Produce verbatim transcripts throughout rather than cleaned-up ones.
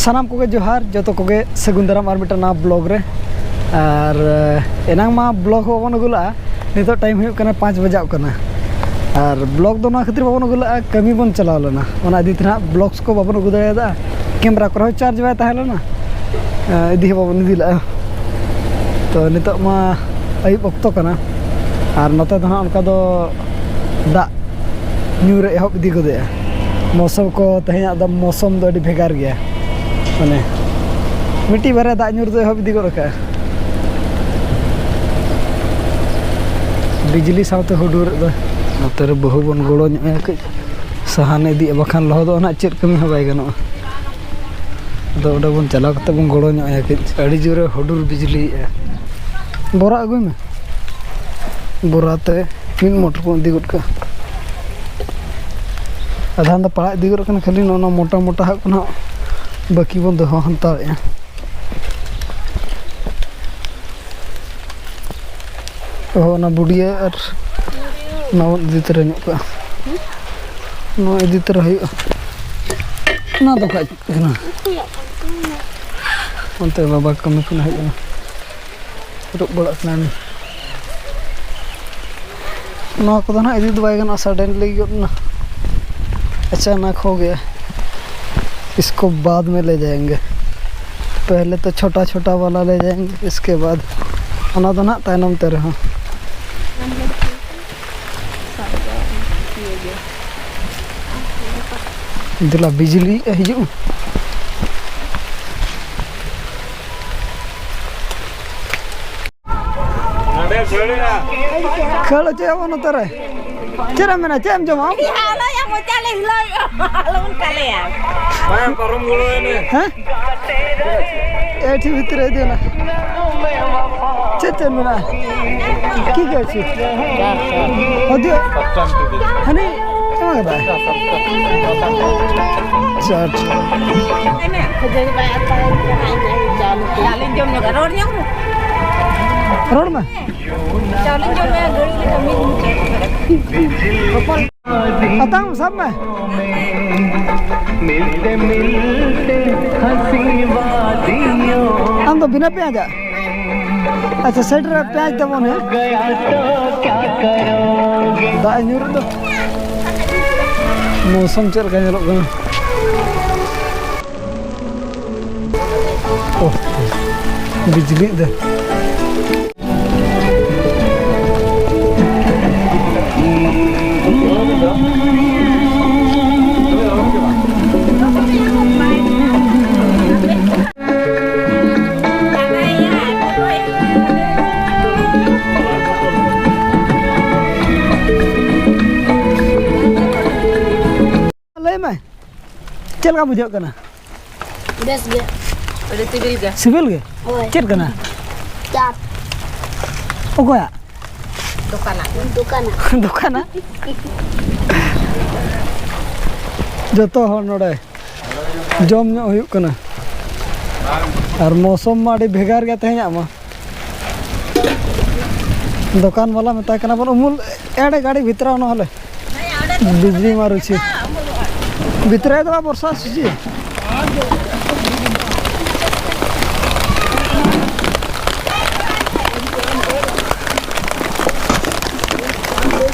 ᱥᱟᱱᱟᱢ ᱠᱚᱜᱮ ᱡᱚᱦᱟᱨ, ᱡᱚᱛᱚ ᱠᱚᱜᱮ ᱥᱟᱹᱜᱩᱱ ᱫᱟᱨᱟᱢ ᱟᱨ ᱢᱤᱫᱴᱟᱝ ᱱᱟᱣᱟ ᱵᱞᱚᱜ ᱨᱮ᱾ ᱟᱨ ᱮᱱᱟᱝ ᱢᱟ ᱵᱞᱚᱜ ᱦᱚᱸ ᱵᱟᱵᱚᱱ ᱟᱹᱜᱩ ᱞᱟᱜᱼᱟ, ᱱᱤᱛᱚᱜ ᱴᱟᱭᱤᱢ ᱦᱩᱭᱩᱜ ᱠᱟᱱᱟ ᱯᱟᱸᱪ ᱵᱟᱡᱟᱜ ᱠᱟᱱᱟ᱾ ᱟᱨ ᱵᱞᱚᱜ ᱫᱚ ᱱᱚᱣᱟ ᱠᱷᱟᱹᱛᱤᱨ ᱵᱟᱵᱚᱱ ᱟᱹᱜᱩ ᱞᱟᱜᱼᱟ, ᱠᱟᱹᱢᱤ ᱵᱚᱱ ᱪᱟᱞᱟᱣ ᱞᱮᱱᱟ, ᱚᱱᱟ ᱤᱫᱤ ᱛᱮ ᱱᱟᱦᱟᱜ ᱵᱞᱚᱜᱥ ᱠᱚ ᱵᱟᱵᱚᱱ ᱟᱹᱜᱩ ᱫᱟᱲᱮᱭᱟᱫᱟ᱾ ᱠᱮᱢᱮᱨᱟ ᱠᱚᱨᱮ ᱦᱚᱸ ᱪᱟᱨᱡᱽ ᱵᱟᱭ ᱛᱟᱦᱮᱸ ᱞᱮᱱᱟ, ᱤᱫᱤ ᱦᱚᱸ ᱵᱟᱵᱚᱱ ᱤᱫᱤ ᱞᱟᱜᱼᱟ᱾ ᱛᱚ ᱱᱤᱛᱚᱜ ᱢᱟ ᱟᱹᱭᱩᱵ ᱚᱠᱛᱚ ᱠᱟᱱᱟ, ᱟᱨ ᱱᱚᱛᱮ ᱫᱚ ᱱᱟᱦᱟᱜ ᱚᱱᱠᱟ ᱫᱚ ᱫᱟᱜ ᱧᱩᱨ ᱮᱦᱚᱵ ᱤᱫᱤ ᱜᱚᱫᱮᱜᱼᱟ᱾ ᱢᱳᱥᱚᱢ ᱠᱚ, ᱛᱮᱦᱮᱧᱟᱜ ᱫᱚ ᱢᱳᱥᱚᱢ ᱫᱚ ᱟᱹᱰᱤ ᱵᱷᱮᱜᱟᱨ ᱜᱮᱭᱟ᱾ ᱢᱟᱱᱮ ᱢᱤᱫᱴᱤᱡ ᱵᱟᱨᱭᱟ ᱫᱟᱜ ᱧᱩᱨ ᱫᱚ ᱮᱦᱚᱵ ᱤᱫᱤ ᱜᱚᱫ ᱠᱟᱜᱼᱟ᱾ ᱵᱤᱡᱽᱞᱤ ᱥᱟᱶᱛᱮ ᱦᱩᱰᱩᱨ ᱮᱫᱟ᱾ ᱱᱚᱛᱮ ᱨᱮ ᱵᱟᱹᱦᱩ ᱵᱚᱱ ᱜᱚᱲᱚ ᱧᱚᱜ ᱟᱭᱟ ᱠᱟᱹᱡ, ᱥᱟᱦᱟᱱ ᱤᱫᱤᱭᱟ, ᱵᱟᱠᱷᱟᱱ ᱞᱚᱦᱚᱫᱚᱜᱼᱟ ᱱᱟᱦᱟᱜ, ᱪᱮᱫ ᱠᱟᱹᱢᱤ ᱦᱚᱸ ᱵᱟᱭ ᱜᱟᱱᱚᱜᱼᱟ᱾ ᱟᱫᱚ ᱚᱸᱰᱮ ᱵᱚᱱ ᱪᱟᱞᱟᱣ ᱠᱟᱛᱮ ᱵᱚᱱ ᱜᱚᱲᱚ ᱧᱚᱜ ᱟᱭᱟ ᱠᱟᱹᱡ᱾ ᱟᱹᱰᱤ ᱡᱳᱨᱮ ᱦᱩᱰᱩᱨ ᱵᱤᱡᱽᱞᱤᱭᱮᱜᱼᱟ᱾ ᱵᱚᱨᱟ ᱟᱹᱜᱩᱭ ᱢᱮ᱾ ᱵᱚᱨᱟ ᱛᱮ ᱢᱤᱫ ᱢᱚᱴᱚᱨ ᱵᱚᱱ ᱤᱫᱤ ᱜᱚᱫ ᱠᱟᱜᱼᱟ᱾ ᱟᱫᱷᱟᱱ ᱫᱚ ᱯᱟᱲᱟᱜ ᱤᱫᱤ ᱜᱚᱫ ᱠᱟᱱᱟ, ᱠᱷᱟᱹᱞᱤ ᱱᱚᱜᱼᱚ ᱱᱚᱣᱟ ᱢᱚᱴᱟ ᱢᱚᱴᱟ ᱦᱟᱸᱜ ᱠᱚ ᱱᱟᱦᱟᱜ ᱵᱟᱹᱠᱤ ᱵᱚᱱ ᱫᱚᱦᱚ ᱦᱟᱛᱟᱲᱮᱜᱼᱟ᱾ ᱚ, ᱚᱱᱟ ᱵᱩᱰᱤᱭᱟᱹ ᱟᱨ ᱚᱱᱟ ᱵᱚᱱ ᱤᱫᱤ ᱛᱚᱨᱟ ᱧᱚᱜ ᱠᱟᱜᱼᱟ᱾ ᱱᱚᱣᱟ ᱤᱫᱤ ᱛᱚᱨᱟ ᱦᱩᱭᱩᱜᱼᱟ᱾ ᱚᱱᱟ ᱫᱚ ᱠᱷᱟᱡ ᱠᱟᱱᱟ᱾ ᱚᱱᱛᱮ ᱵᱟᱵᱟ ᱠᱟᱹᱢᱤ ᱠᱷᱚᱱ ᱦᱮᱡ ᱮᱱᱟ᱾ ᱨᱩᱵ ᱵᱟᱲᱟᱜ ᱠᱟᱱᱟ ᱩᱱᱤ᱾ ᱱᱚᱣᱟ ᱠᱚᱫᱚ ᱱᱟᱦᱟᱜ ᱤᱫᱤ ᱫᱚ ᱵᱟᱭ ᱜᱟᱱᱚᱜᱼᱟ, ᱥᱟᱰᱮᱱᱞᱤ ᱜᱚᱫ ᱮᱱᱟ, ᱟᱪᱟᱱᱟᱠ ᱦᱳ ᱜᱮᱭᱟ᱾ इसको बाद में ले जाएंगे, पहले तो छोटा छोटा वाला ले जाएंगे, इसके बाद ᱚᱱᱟ ᱫᱚ ᱱᱟᱦᱟᱜ ᱛᱟᱭᱱᱚᱢ ᱛᱮ ᱨᱮᱦᱚᱸ᱾ ᱫᱮᱞᱟ ᱵᱤᱡᱽᱞᱤ ᱦᱤᱡᱩᱜ᱾ ᱠᱷᱟᱹᱲ ᱦᱚᱪᱚᱭᱟᱵᱚᱱ ᱱᱚᱛᱮ ᱨᱮ᱾ ᱪᱮᱫ ᱮᱢ ᱢᱮᱱᱟ? ᱪᱮᱫ ᱮᱢ ᱡᱚᱢᱟ ᱟᱢ? ᱟᱞᱚᱭᱟ, ᱢᱚᱪᱟ ᱞᱮ ᱦᱤᱞᱟᱹᱣ᱾ ᱟᱞᱚᱵᱚᱱ ᱠᱟᱞᱮᱭᱟ᱾ ᱵᱟᱝ, ᱯᱟᱨᱚᱢ ᱜᱚᱲᱚᱭ ᱢᱮ᱾ ᱦᱮᱸ? ᱮ, ᱴᱷᱤᱠ ᱵᱷᱤᱛᱨᱤ ᱨᱮ ᱤᱫᱤ ᱚᱱᱟ᱾ ᱪᱮᱫ ᱪᱮᱫ ᱢᱮᱱᱟᱜᱼᱟ? ᱠᱤ ᱠᱤ ᱟᱪᱷᱮ? ᱚᱫᱷᱤ-, ᱦᱟᱹᱱᱤ ᱮᱢᱟ ᱠᱟᱫᱟ? ᱟᱪᱪᱷᱟ, ᱟᱪᱪᱷᱟ᱾ ᱪᱟᱣᱞᱮᱧ ᱡᱚᱢ ᱧᱚᱜᱟ, ᱨᱚᱲ ᱧᱚᱜ ᱢᱮ᱾ ᱨᱚᱲ ᱢᱮ᱾ ᱪᱟᱣᱞᱮᱧ ᱡᱚᱢ ᱧᱚᱜᱟ, ᱜᱷᱟᱹᱲᱤ ᱞᱮᱠᱟ ᱢᱤᱫ ᱢᱤᱱᱤᱴ᱾ ᱟᱛᱟᱝ ᱥᱟᱵ ᱢᱮ᱾ ᱟᱢ ᱫᱚ ᱵᱤᱱᱟᱹ ᱯᱮᱸᱭᱟᱡᱟᱜ? ᱟᱪᱪᱷᱟ, ᱥᱮᱴ ᱨᱮ ᱯᱮᱸᱭᱟᱡᱽ ᱛᱟᱵᱚᱱ, ᱦᱮᱸ? ᱫᱟᱜ ᱮ ᱧᱩᱨ ᱮᱫᱟ᱾ ᱢᱳᱥᱚᱢ ᱪᱮᱫ ᱞᱮᱠᱟ ᱧᱮᱞᱚᱜ ᱠᱟᱱᱟ? ᱳᱦ, ᱵᱤᱡᱽᱞᱤ ᱮᱫᱟ᱾ ᱞᱟᱹᱭ ᱢᱮ, ᱪᱮᱫ ᱞᱮᱠᱟ ᱵᱩᱡᱷᱟᱹᱜ ᱠᱟᱱᱟ? ᱵᱮᱥ ᱜᱮ᱾ ᱟᱹᱰᱤ ᱥᱤᱵᱤᱞ ᱜᱮ᱾ ᱥᱤᱵᱤᱞ ᱜᱮ? ᱦᱳᱭ᱾ ᱪᱮᱫ ᱠᱟᱱᱟ? ᱪᱟᱴ᱾ ᱚᱠᱚᱭᱟᱜ? ᱫᱚᱠᱟᱱᱟᱜ᱾ ᱫᱚᱠᱟᱱᱟᱜ᱾ ᱫᱚᱠᱟᱱᱟᱜ? ᱡᱚᱛᱚ ᱦᱚᱲ ᱱᱚᱰᱮ ᱡᱚᱢ ᱧᱚᱜ ᱦᱩᱭᱩᱜ ᱠᱟᱱᱟ᱾ ᱟᱨ ᱢᱳᱥᱚᱢ ᱢᱟ ᱟᱹᱰᱤ ᱵᱷᱮᱜᱟᱨ ᱜᱮ ᱛᱮᱦᱮᱧᱟᱜ ᱢᱟ᱾ ᱫᱚᱠᱟᱱ ᱵᱟᱞᱟ ᱢᱮᱛᱟᱭ ᱠᱟᱱᱟ ᱵᱚᱱ, "ᱩᱢᱩᱞ ᱮᱲᱮ ᱜᱟᱹᱰᱤ ᱵᱷᱤᱛᱨᱟ ᱱᱚ ᱦᱚᱞᱮ ᱵᱤᱡᱽᱞᱤ ᱢᱟᱨᱩᱪᱷᱤ ᱵᱷᱤᱛᱨᱟ ᱫᱚ ᱵᱚᱨᱥᱟ ᱥᱩᱪᱤ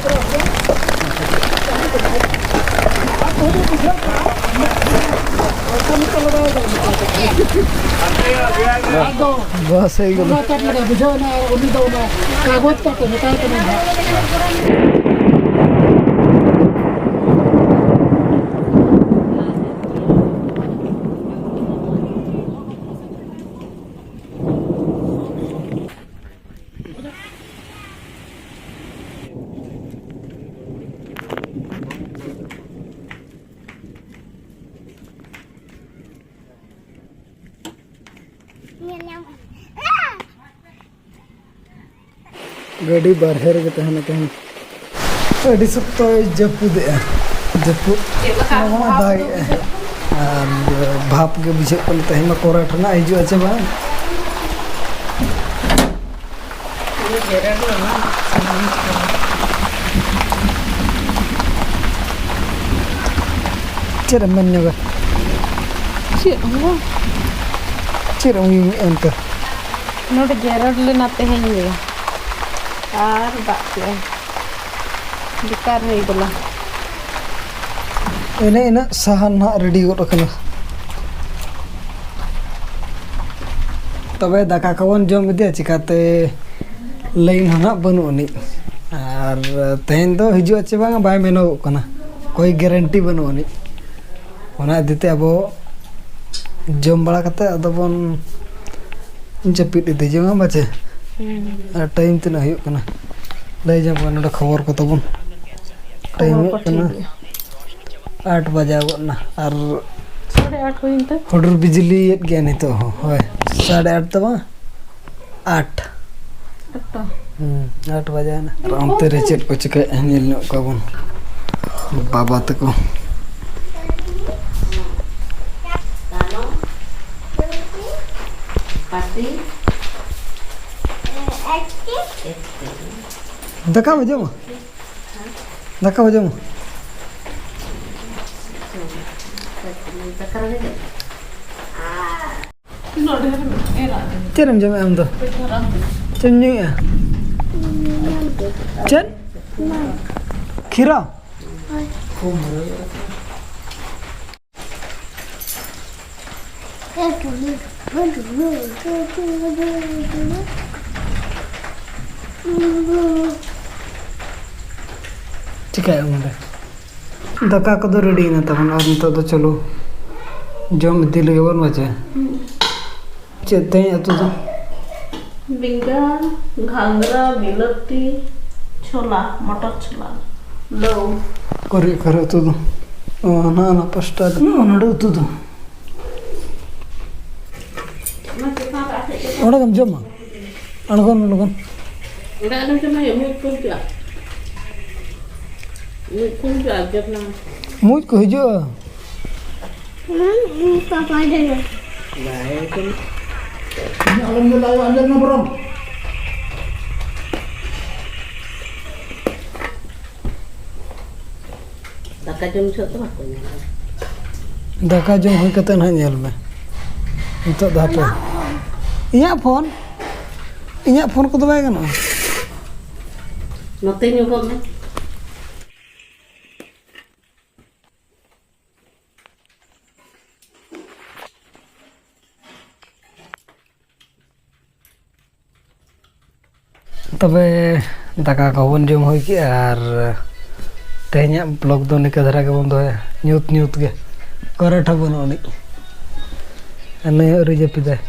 ᱵᱟᱥ ᱦᱩᱭ ᱠᱟᱱᱟ᱾ ᱚᱱᱟ ᱪᱟᱴ ᱞᱮᱠᱟ ᱵᱩᱡᱷᱟᱹᱣ ᱮᱱᱟ, ᱟᱨ ᱩᱱᱤ ᱫᱚ ᱚᱱᱟ ᱠᱟᱜᱚᱡᱽ ᱪᱟᱴ ᱮ ᱢᱮᱛᱟᱭ ᱠᱟᱱᱟ ᱱᱟᱦᱟᱜ᱾ ᱧᱮᱞ ᱧᱟᱢ ᱠᱟᱱᱟ᱾ ᱜᱟᱹᱰᱤ ᱵᱟᱨᱦᱮ ᱨᱮᱜᱮ ᱛᱟᱦᱮᱱᱟ ᱛᱟᱦᱮᱸᱱ᱾ ᱟᱹᱰᱤ ᱥᱚᱠᱛᱚᱭ ᱡᱟᱹᱯᱩᱫᱮᱜᱼᱟ᱾ ᱡᱟᱹᱯᱩᱫ ᱪᱮᱫ ᱞᱮᱠᱟ ᱱᱚᱣᱟ ᱵᱷᱟᱵᱽ ᱫᱟᱜ ᱫᱚ ᱮᱜᱼᱟ᱾ ᱵᱩᱡᱷᱟᱹᱜ ᱠᱟᱱᱟ? ᱟᱨ ᱵᱷᱟᱯ ᱜᱮ ᱵᱩᱡᱷᱟᱹᱜ ᱠᱟᱱᱟ, ᱛᱮᱦᱮᱧ ᱢᱟ ᱠᱚᱨᱟᱴ ᱨᱮᱱᱟᱜ ᱦᱤᱡᱩᱜᱼᱟ ᱪᱮ ᱵᱟᱝ? ᱯᱩᱨᱟᱹ ᱡᱮᱨᱮᱲ ᱞᱮᱱᱟ᱾ ᱪᱮᱫ ᱮᱢ ᱢᱮᱱ ᱧᱚᱜᱟ? ᱪᱮᱫ ᱦᱚᱸ ᱵᱟᱝ᱾ ᱪᱮᱫ ᱮᱢ ᱩᱭᱩᱝ ᱮᱫᱼᱟ ᱮᱱᱛᱮ? ᱱᱚᱰᱮ ᱡᱮᱨᱮᱲ ᱞᱮᱱᱟ ᱛᱮᱦᱮᱧ ᱜᱮ, ᱟᱨ ᱫᱟᱜ ᱠᱮᱜᱼᱟᱭ, ᱵᱮᱠᱟᱨ ᱦᱩᱭ ᱠᱟᱱᱟ᱾ ᱮᱱᱮ ᱤᱱᱟᱹᱜ ᱥᱟᱦᱟᱱ ᱱᱟᱦᱟᱜ ᱨᱮᱰᱤ ᱜᱚᱫ ᱟᱠᱟᱱᱟ᱾ ᱛᱚᱵᱮ ᱫᱟᱠᱟ ᱠᱚᱵᱚᱱ ᱡᱚᱢ ᱤᱫᱤᱭᱟ, ᱪᱤᱠᱟᱛᱮ ᱞᱟᱭᱤᱱ ᱦᱚᱸ ᱱᱟᱦᱟᱜ ᱵᱟᱹᱱᱩᱜ ᱟᱹᱱᱤᱡ᱾ ᱟᱨ ᱛᱮᱦᱮᱧ ᱫᱚ ᱦᱤᱡᱩᱜᱼᱟ ᱪᱮ ᱵᱟᱝᱟ, ᱵᱟᱭ ᱢᱮᱱᱚᱜᱚᱜ ᱠᱟᱱᱟ, ᱠᱳᱭ ᱜᱮᱨᱮᱱᱴᱤ ᱵᱟᱹᱱᱩᱜ ᱟᱹᱱᱤᱡ᱾ ᱚᱱᱟ ᱤᱫᱤ ᱛᱮ ᱟᱵᱚ ᱡᱚᱢ ᱵᱟᱲᱟ ᱠᱟᱛᱮ ᱟᱫᱚ ᱵᱚᱱ ᱡᱟᱹᱯᱤᱫ ᱤᱫᱤ ᱡᱚᱝᱟ, ᱵᱟᱪᱮ? ᱦᱩᱸ᱾ ᱟᱨ ᱴᱟᱭᱤᱢ ᱛᱤᱱᱟᱹᱜ ᱦᱩᱭᱩᱜ ᱠᱟᱱᱟ? ᱞᱟᱹᱭ ᱡᱚᱝ ᱠᱟᱱᱟ ᱱᱚᱰᱮ ᱠᱷᱚᱵᱚᱨ ᱠᱚ ᱛᱟᱵᱚᱱ᱾ ᱴᱟᱭᱤᱢ ᱠᱷᱚᱵᱚᱨ ᱦᱩᱭᱩᱜ ᱠᱚ ᱠᱟᱱᱟ ᱴᱷᱤᱠ ᱜᱮᱭᱟ᱾ ᱟᱴ ᱵᱟᱡᱟᱣ ᱜᱚᱫ ᱮᱱᱟ᱾ ᱟᱨ ᱥᱟᱲᱮ ᱟᱴ ᱦᱩᱭᱮᱱ ᱛᱮ? ᱦᱩᱰᱩᱨ ᱵᱤᱡᱽᱞᱤᱭᱮᱫ ᱜᱮᱭᱟ ᱱᱤᱛᱚᱜ ᱦᱚᱸ᱾ ᱦᱳᱭ, ᱥᱟᱲᱮ ᱟᱴ ᱫᱚ ᱵᱟᱝ, ᱟᱴ᱾ ᱟᱴ ᱴᱟ᱾ ᱦᱩᱸ, ᱟᱴ ᱵᱟᱡᱟᱣ ᱮᱱᱟ᱾ ᱟᱨ ᱚᱱᱛᱮ ᱨᱮ ᱪᱮᱫ ᱠᱚ ᱪᱤᱠᱟᱹᱭᱮᱫᱼᱟ, ᱧᱮᱞ ᱧᱚᱜ ᱠᱚᱣᱟ ᱵᱚᱱ ᱵᱟᱵᱟ ᱛᱟᱠᱚ᱾ ᱫᱟᱠᱟ ᱵᱚ ᱡᱚᱢᱟ? ᱫᱟᱠᱟ ᱵᱚ ᱡᱚᱢᱟ? ᱪᱮᱫ ᱮᱢ ᱡᱚᱢᱮᱫᱼᱟ ᱟᱢ ᱫᱚ? ᱪᱮᱫ ᱮᱢ ᱧᱩᱭᱮᱫᱼᱟ? ᱪᱮᱫ? ᱠᱷᱤᱨᱟ? ᱪᱤᱠᱟᱹᱭᱮᱫ ᱟᱢ ᱚᱸᱰᱮ? ᱫᱟᱠᱟ ᱠᱚᱫᱚ ᱨᱮᱰᱤᱭᱮᱱᱟ ᱛᱟᱵᱚᱱ, ᱟᱨ ᱱᱤᱛᱚᱜ ᱫᱚ ᱪᱚᱞᱚ ᱡᱚᱢ ᱤᱫᱤ ᱞᱮᱜᱮ ᱵᱚᱱ, ᱵᱟᱪᱮ? ᱪᱮᱫ ᱛᱮᱦᱮᱧ ᱩᱛᱩ ᱫᱚ? ᱵᱮᱸᱜᱟᱲ, ᱜᱷᱟᱸᱜᱽᱨᱟ, ᱵᱤᱞᱟᱹᱛᱤ, ᱪᱷᱚᱞᱟ, ᱢᱚᱴᱚᱨ ᱪᱷᱚᱞᱟ, ᱞᱟᱹᱣ᱾ ᱚᱠᱟᱨᱮ, ᱚᱠᱟᱨᱮ ᱩᱛᱩ ᱫᱚ? ᱚ, ᱱᱚᱜᱼᱚ ᱱᱟ ᱯᱟᱥᱴᱟ ᱨᱮ᱾ ᱱᱚᱜᱼᱚ ᱱᱚᱰᱮ ᱩᱛᱩ ᱫᱚ᱾ ᱚᱸᱰᱮ ᱜᱮᱢ ᱡᱚᱢᱟ? ᱟᱬᱜᱚᱱ ᱢᱮ ᱞᱚᱜᱚᱱ᱾ ᱚᱸᱰᱮ ᱟᱞᱚᱢ ᱡᱚᱢᱟ, ᱢᱩᱡ ᱠᱚ ᱦᱤᱡᱩᱜᱼᱟ᱾ ᱢᱩᱡ ᱠᱚ ᱦᱤᱡᱩᱜᱼᱟ, ᱟᱨ ᱡᱚᱢ ᱧᱟᱢᱟ᱾ ᱢᱩᱡ ᱠᱚ ᱦᱤᱡᱩᱜᱼᱟ? ᱦᱩᱸ, ᱦᱩᱸ, ᱯᱟᱯᱟ ᱡᱚᱢᱟ᱾ ᱵᱟᱭ ᱡᱚᱢᱟ᱾ ᱤᱧᱟᱹᱜ ᱟᱞᱚᱢ ᱧᱮᱞᱟ, ᱟᱭᱳ, ᱟᱸᱡᱚᱢ ᱢᱮ ᱵᱚᱨᱚᱝ᱾ ᱫᱟᱠᱟ ᱡᱚᱢ ᱡᱚᱦᱚᱜ ᱫᱚ ᱵᱟᱠᱚ ᱧᱟᱢᱟ᱾ ᱫᱟᱠᱟ ᱡᱚᱢ ᱦᱩᱭ ᱠᱟᱛᱮ ᱱᱟᱦᱟᱜ ᱧᱮᱞ ᱢᱮ᱾ ᱱᱤᱛᱚᱜ ᱫᱚ ᱦᱟᱯᱮ᱾ ᱤᱧᱟᱹᱜ ᱯᱷᱳᱱ, ᱤᱧᱟᱹᱜ ᱯᱷᱳᱱ ᱠᱚᱫᱚ ᱵᱟᱭ ᱜᱟᱱᱚᱜᱼᱟ᱾ ᱱᱚᱛᱮ ᱧᱚᱜᱚᱜ ᱢᱮ᱾ ᱛᱚᱵᱮ ᱫᱟᱠᱟ ᱠᱚᱵᱚᱱ ᱡᱚᱢ ᱦᱩᱭ ᱠᱮᱜᱼᱟ ᱟᱨ ᱛᱮᱦᱮᱧᱟᱜ ᱵᱞᱚᱜ ᱫᱚ ᱱᱤᱝᱠᱟᱹ ᱫᱷᱟᱨᱟ ᱜᱮᱵᱚᱱ ᱫᱚᱦᱚᱭᱟ, ᱧᱩᱛ ᱧᱩᱛ ᱜᱮ᱾ ᱠᱚᱨᱮᱴ ᱦᱚᱸ ᱵᱟᱹᱱᱩᱜ ᱟᱹᱱᱤᱡ᱾ ᱟᱨ ᱱᱩᱭ ᱦᱚᱸ ᱟᱹᱣᱨᱤ ᱡᱟᱹᱯᱤᱫᱟᱭ᱾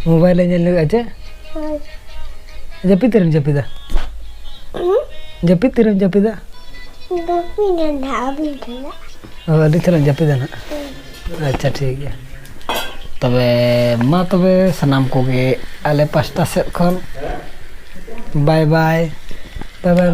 ᱢᱳᱵᱟᱭᱤᱞᱮ ᱧᱮᱞ ᱞᱮᱫᱟ ᱪᱮ? ᱦᱳᱭ᱾ ᱡᱟᱹᱯᱤᱫ ᱛᱤᱨᱮᱢ ᱡᱟᱹᱯᱤᱫᱟ? ᱦᱩᱸ? ᱡᱟᱹᱯᱤᱫ ᱛᱤᱨᱮᱢ ᱡᱟᱹᱯᱤᱫᱟ? ᱡᱟᱹᱯᱤᱫ ᱫᱚ ᱱᱟᱦᱟᱜ ᱟᱹᱵᱤᱱ ᱴᱷᱮᱱ᱾ ᱚ, ᱟᱹᱞᱤᱧ ᱴᱷᱮᱱ ᱞᱤᱧ ᱡᱟᱹᱯᱤᱫᱟ ᱱᱟᱦᱟᱜ᱾ ᱦᱩᱸ᱾ ᱟᱪᱪᱷᱟ, ᱴᱷᱤᱠ ᱜᱮᱭᱟ᱾ ᱛᱚᱵᱮ ᱢᱟ ᱛᱚᱵᱮ ᱥᱟᱱᱟᱢ ᱠᱚᱜᱮ ᱟᱞᱮ ᱯᱟᱥᱴᱟ ᱥᱮᱫ ᱠᱷᱚᱱ ᱵᱟᱭ ᱵᱟᱭ᱾ ᱵᱟᱭ ᱵᱟᱭ᱾